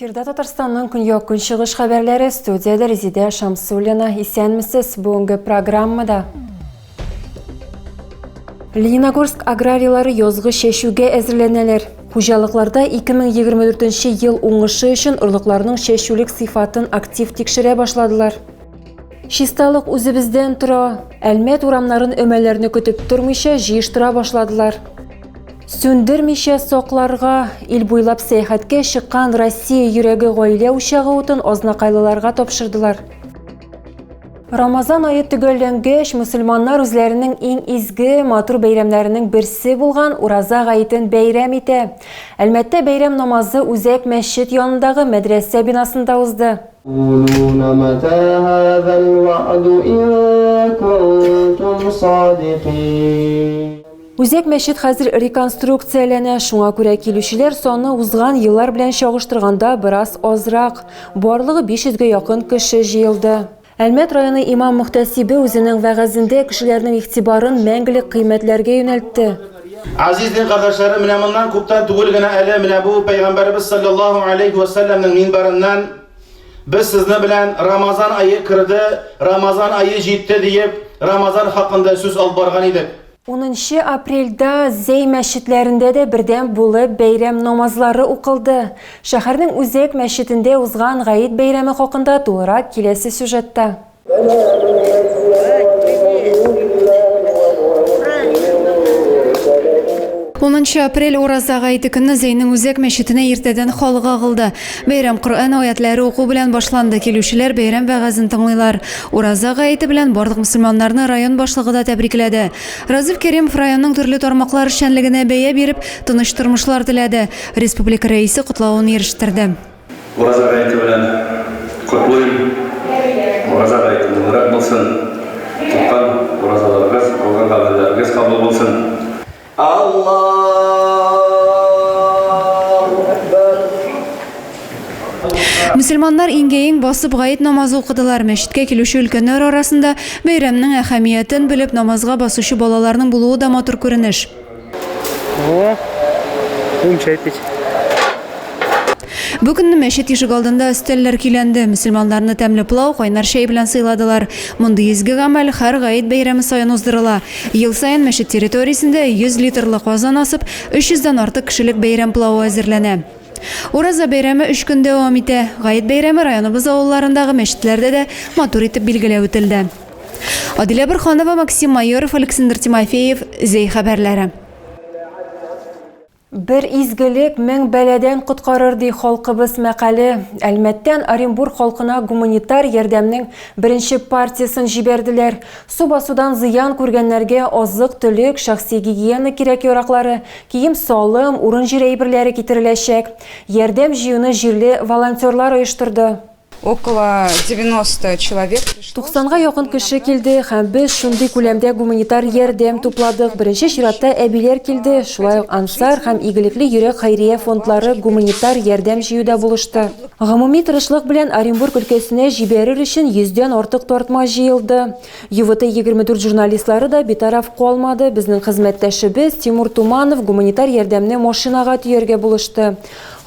Эфирда Татарстанның көньяк-көнчыгыш хәбәрләре, студиядә Резидә Шамсуллина. Исәнмесез, бүгенге программада. Лениногорск аграрийлары язгы чәчүгә әзерләнәләр. Хуҗалыкларда 2024 ел уңышы өчен орлыкларның чәчүлек сыйфатын актив тикшерә башладылар. Чисталык үзебездән тора. Әлмәт урамнарын өмәләрне көтеп тормыйча җыештыра башладылар. Сүндермичә сакларга, ил буйлап сәяхәткә чыккан Россия йөрәге гаилә учагы утын азнакайлыларга тапшырдылар. Рамазан ае төгәлләнгәч, мөселманнар үзләренең иң изге, матур бәйрәмнәренең берсе булган Ураза гаетен бәйрәм итә. Әлмәттә бәйрәм намазы үзәк мәчет янындагы мәдрәсә бинасында узды. Үзәк мәчет хәзер реконструкцияләнә, шуңа күрә килүчеләр саны узган еллар белән чагыштырганда бераз азрак. Барлыгы 500 гә якын кеше җыелды. Әлмәт районы имам-мөхтәсибе үзенең вәгазендә кешеләрнең игътибарын мәңгелек кыйммәтләргә юнәлтте. Газиз дин кардәшләрем, менә моннан күптән түгел генә әле менә бу пәйгамбәребез саллаллаһу алейхи ва сәлләмнең минбарыннан без сезне белән Рамазан ае керде, Рамазан ае җитте диеп, Рамазан хакында сүз алып барган идек. Унынчы апрельдә Зәй мәчетләрендә дә бердәм булып бәйрәм намазлары укылды. Шәһәрнең үзәк мәчетендә узган гает бәйрәме хакында тулырак киләсе сюжетта. Унынчы апрель Ураза гаете көнне Зәйнең үзәк мәчетенә иртәдән халык агылды. Бәйрәм Коръән аятләре уку белән башланды. Килүчеләр бәйрәм вәгазен тыңлыйлар. Ураза гаете белән барлык мөселманнарны район башлыгы да тәбрикләде. Разиф Кәримов районның төрле тармаклар эшчәнлегенә бәя биреп, тыныч тормышлар теләде. Республика Рәисе котлавын ирештерде. Ураза гаете белән котлыйм. Ураза гаете мөбарәк булсын. Тоткан уразаларыгыз, кылган гамәлләрегез кабул булсын. Аллаһу әкбәр. Мөселманнар иңгә-иң басып гает намазы укыдылар. Мәчеткә килүче өлкәннәр арасында бәйрәмнең әһәмиятен белеп намазга басучы балаларның булуы да матур күренеш. Во, будем чай пить. Бу көнне мәчет ишегалдында өстәлләр көйләнде. Мөселманнарны тәмле пылау, кайнар чәй белән сыйладылар. Мондый изге гамәл һәр гает бәйрәме саен уздырыла. Ел саен мәчет территориясендә 100 литрлы казан асып, 300 дән артык кешелек бәйрәм пылавы әзерләнә. Ураза бәйрәме өч көн дәвам итә. Гает бәйрәме районыбыз авылларындагы мәчетләрдә дә матур итеп билгеләп үтелде. Адилә Борһанова, Максим Майоров, Александр Тимофеев, Зәй хәбәрләре. Бер изгелек мең бәладән коткарыр, ди халкыбыз мәкале. Әлмәттән Оренбург халкына гуманитар ярдәмнең беренче партиясен җибәрделәр. Су басудан зыян күргәннәргә азык-төлек, шәхси гигиена кирәк-яраклары, кием-салым, урын-җир әйберләре китереләчәк. Ярдәм җыюны җирле волонтерлар оештырды. Около 90 человек пришло. Туксанга якын кеше килде һәм без шундый күләмдә гуманитар ярдәм тупладык. Беренче чиратта әбиләр килде, шулай ук Ансар һәм Игелекле йөрәк хәйрия фондлары гуманитар ярдәм җыюда булышты. Гомуми тырышлык белән Оренбург өлкәсенә җибәрер өчен йөздән артык тартма җыелды. ЮВТ-24 журналистлары да битараф калмады, безнең хезмәттәшебез Тимур Туманов гуманитар ярдәмне машинага төяргә булышты.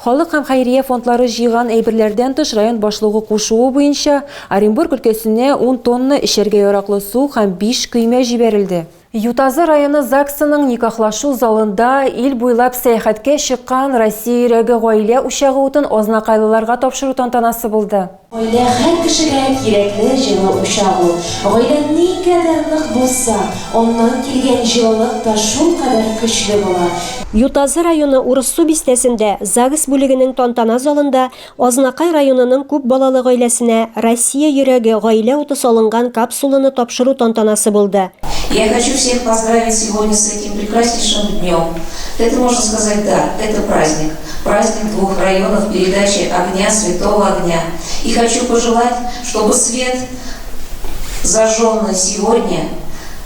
Халык һәм хәйрия фондлары җыйган әйберләрдән тыш, район башлыгы кушуы буенча, Оренбург өлкәсенә ун тонна эчәргә яраклы су һәм биш көймә җибәрелде. Ютазы районы ЗАГСының никахлашу залында ил буйлап сәяхәткә чыккан Россия йөрәге гаилә учагы утын азнакайлыларга тапшыру тантанасы булды. Гаилә һәр кешегә кирәкле җылы учак ул. Гаилә никадәр нык булса, аннан килгән җылылык та шулкадәр көчле була. Ютазы районы Урыссу бистәсендә ЗАГС бүлегенең тантана залында Азнакай районының күп балалы гаиләсенә Россия йөрәге гаилә уты салынган капсуланы тапшыру тантанасы булды. Я хочу всех поздравить сегодня с этим прекраснейшим днем. Это, можно сказать, да, это праздник. Праздник двух районов передачи огня, святого огня. И хочу пожелать, чтобы свет, зажженный сегодня,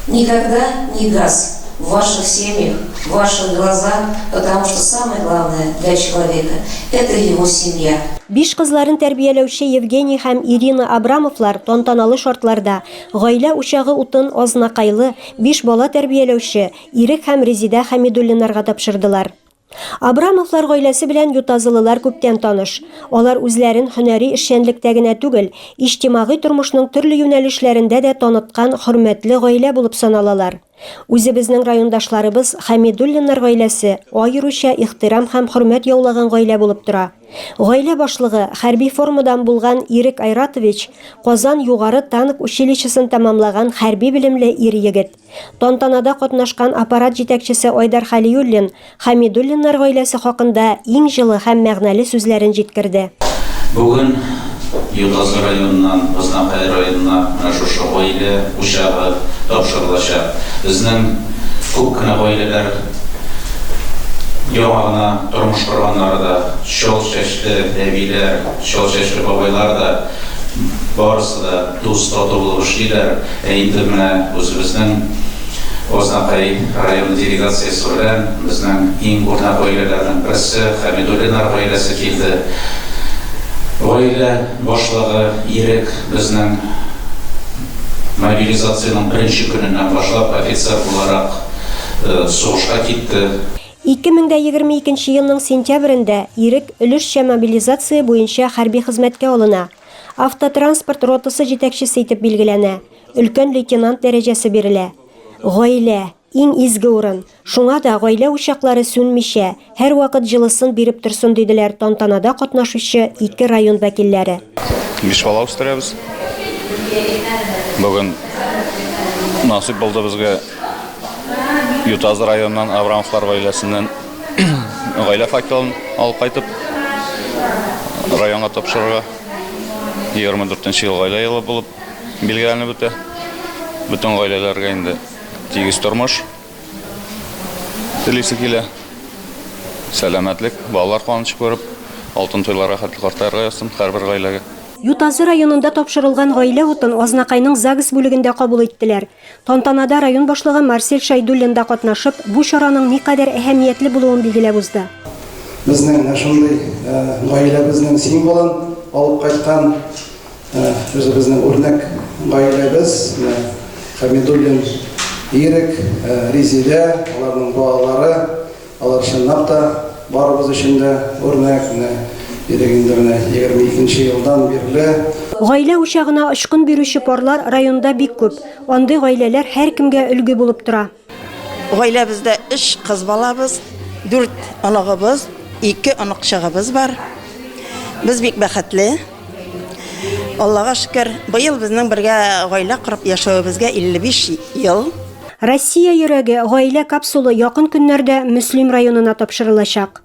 никогда не гас в ваших семьях, в ваших глазах, потому что самое главное для человека – это его семья. Биш кызларын тәрбияләүче Евгений һәм Ирина Абрамовлар тантаналы шартларда гаилә учагы утын азнакайлы, биш бала тәрбияләүче Ирек һәм Резидә Хәмидуллиннарга тапшырдылар. Абрамовлар гаиләсе белән ютазылылар күптән таныш. Алар үзләрен һөнәри эшчәнлектә генә түгел, иҗтимагый тормышның төрле юнәлешләрендә дә таныткан хөрмәтле гаилә булып саналалар. Үзебезнең райондашларыбыз Хәмидуллиннар гаиләсе аеруча ихтирам һәм хөрмәт яулаган гаилә булып тора. Гаилә башлыгы, хәрби формадан булган Ирек Айратович, Казан югары танк училищесын тәмамлаган хәрби белемле ир-егет. Тантанада катнашкан аппарат җитәкчесе Айдар Хәлиуллин Хәмидуллиннар гаиләсе хакында иң җылы һәм мәгънәле сүзләрен җиткерде. Бүген Ютазы районыннан Азнакай районына менә шушы гаилә учагы тапшырылачак. Безнең күп кенә гаиләләр яңа гына тормыш корганнары да, чал чәчле әбиләр, чал чәчле бабайлар да, барысы да дус, тату булып эшлиләр. Ә инде менә үзебезнең Азнакай районы делегациясе белән безнең иң үрнәк гаиләләрнең берсе, Хәмидуллиннар гаиләсе килде. Гаилә башлыгы Ирек безнең мобилизациянең беренче көненнән башлап офицер буларак сугышка китте. 2022 елның сентябрендә Ирек өлешчә мобилизация буенча хәрби хезмәткә алына. Автотранспорт ротасы җитәкчесе итеп билгеләнә, өлкән лейтенант дәрәҗәсе бирелә. Гаилә, иң изге урын. Шуңа да гаилә учаклары сүнмичә, һәрвакыт җылысын биреп торсын, диделәр тантанада катнашучы ике район вәкилләре. Биш бала үстерәбез. Бүген насыйп булды безгә Ютазы районыннан Абрамовлар гаиләсеннән гаилә факелын алып кайтып районга тапшырырга. 24 нче ел гаилә елы булып билгеләнеп үтә. Бөтен гаиләләргә инде тигез тормыш телисе килә. Сәламәтлек, балалар куанычы күреп, алтын туйларга хәтле картаерга язсын һәрбер гаиләгә. Ютазы районында тапшырылган гаилә утын Азнакайның загс бүлегендә кабул иттеләр. Тантанада район башлыгы Марсель Шәйдуллин да катнашып, бу чараның никадәр әһәмиятле булуын билгеләп узды. Безнең менә шундый гаиләбезнең символын алып кайткан үзебезнең үрнәк гаиләбез, менә Хәмидуллин Ирек, Резидә, аларның балалары. Алар чынлап та барыбыз өчен дә үрнәк. Менә Ирек инде менә 22 нче елдан бирле. Гаилә учагына очкын бирүче парлар районда бик күп. Андый гаиләләр һәркемгә өлге булып тора. Гаиләбездә өч кыз балабыз, дүрт оныгыбыз, ике оныкчыгыбыз бар. Без бик бәхетле. Аллага шөкер, быел безнең бергә гаилә корып яшәвебезгә 55 ел. Россия йөрәге гаилә капсулы якын көннәрдә Мөслим районына тапшырылачак.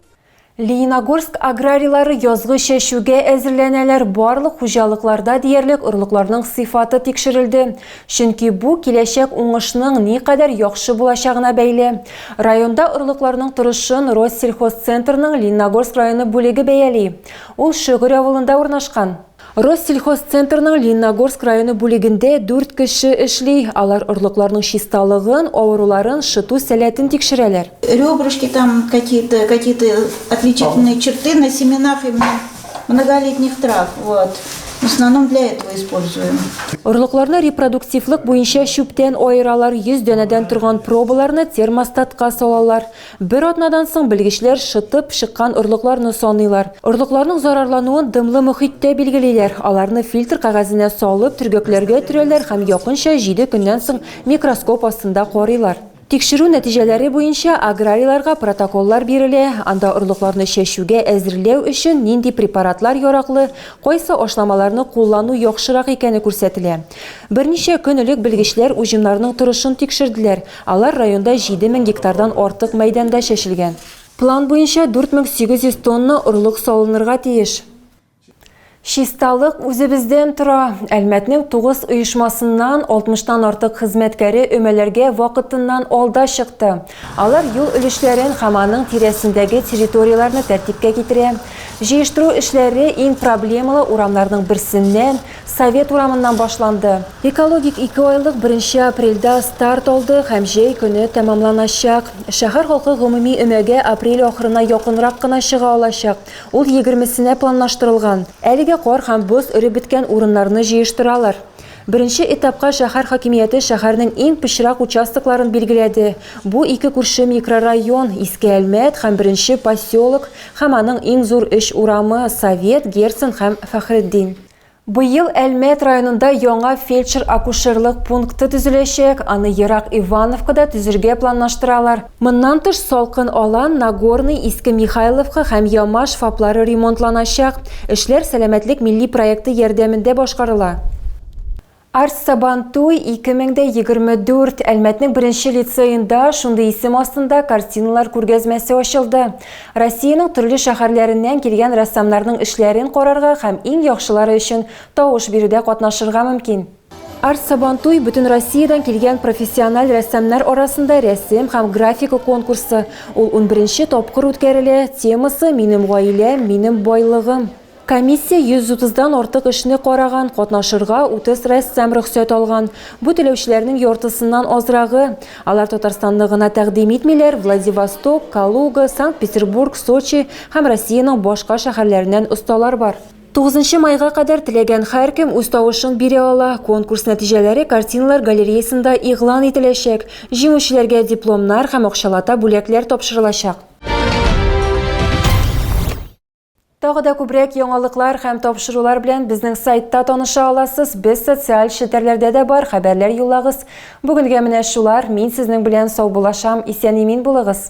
Лениногорск аграрийлары язгы чәчүгә әзерләнәләр, барлык хуҗалыкларда диярлек орлыкларның сыйфаты тикшерелде. Чөнки бу киләчәк уңышның никадәр яхшы булачагына бәйле. Районда орлыкларның торышын Россельхозцентрның Лениногорск районы бүлеге бәяли. Ул Шөгер авылында урнашкан. Россельхозцентрның Лениногорск районы бүлегендә дүрт кеше эшли. Алар орлыкларның чисталыгын, авыруларын, шыту сәләтен тикшерәләр. Ребрышки там какие-то, какие-то отличительные черты на семенах именно многолетних трав. Вот. В основном для этого используем. Орлыкларны репродуктивлык буенча чүптән аералар, 100 данәдән торган пробаларны термостатка салалар. Бер атнадан соң белгечләр шытып чыккан орлыкларны саныйлар. Орлыкларның зарарлануын дымлы мохиттә билгелиләр. Аларны фильтр кәгазенә салып, төргәкләргә төрәләр һәм якынча җиде көннән соң микроскоп астында карыйлар. Тикшерү нәтиҗәләре буенча аграрийларга протоколлар бирелә, анда орлыкларны чәчүгә әзерләү өчен нинди препаратлар яраклы, кайсы ашламаларны куллану яхшырак икәне күрсәтелә. Берничә көн элек белгечләр уҗымнарның торышын тикшерделәр. Алар районда 7000 гектардан артык мәйданда чәчелгән. План буенча 4800 тонна орлык салынырга тиеш. Чисталык үзебездән тора. Әлмәтнең 9 оешмасыннан 60 тан артык хезмәткәре өмәләргә вакытыннан алда чыкты. Алар юл өлешләрен һәм аның тирәсендәге территорияләрне тәртипкә китерә. Җыештыру эшләре иң проблемалы урамнарның берсеннән, Совет урамыннан башланды. Экологик икеайлык беренче апрельдә старт алды һәм җәй көне тәмамланачак. Шәһәр халкы гомуми өмәгә апрель ахырына якынрак кына чыга алачак, ул егермесенә планлаштырылган. Әлегә кар һәм боз эреп беткән урыннарны җыештыралар. Беренче этапка шәһәр хакимияте шәһәрнең иң пычрак участокларын билгеләде. Бу ике күрше микрорайон, Иске Әлмәт һәм Беренче поселок һәм аның иң зур өч урамы, Совет, Герцен һәм Фәхретдин. Быел Әлмәт районында яңа фельдшер-акушерлык пункты төзеләчәк, аны ерак Ивановкада төзергә планлаштыралар. Моннан тыш, Салкын Алан, Нагорный, Иске Михайловка һәм Ямаш ФАПлары ремонтланачак. Эшләр Сәламәтлек милли проекты ярдәмендә башкарыла. Арт-Сабантуй 2024, Әлмәтнең беренче лицеенда шундый исем астында картиналар күргәзмәсе ачылды. Россиянең төрле шәһәрләреннән килгән рәссамнарның эшләрен карарга һәм иң яхшылары өчен тавыш бирүдә катнашырга мөмкин. Арт-Сабантуй, бөтен Россиядән килгән профессиональ рәссамнар арасында рәсем һәм графика конкурсы. Ул унберенче тапкыр үткәрелә, темасы, Минем гаиләм, минем байлыгым. Комиссия 130 дан артык эшне караган, катнашырга 30 рәссам рөхсәт алган. Бу теләүчеләрнең яртысыннан азрагы. Алар Татарстанны гына тәкъдим итмиләр, Владивосток, Калуга, Санкт-Петербург, Сочи һәм Россиянең башка шәһәрләреннән осталар бар. Тугызынчы майга кадәр теләгән һәркем үз тавышын бирә ала. Конкурс нәтиҗәләре картиналар галереясында игълан ителәчәк. Җиңүчеләргә дипломнар һәм акчалата бүләкләр тапшырылачак. Тагы да күбрәк яңалыклар һәм тапшырулар белән безнең сайтта таныша аласыз. Без социаль челтәрләрдә дә бар, хәбәрләр юллагыз. Бүгенгә менә шулар. Мин сезнең белән саубуллашам. Исән-имин булыгыз.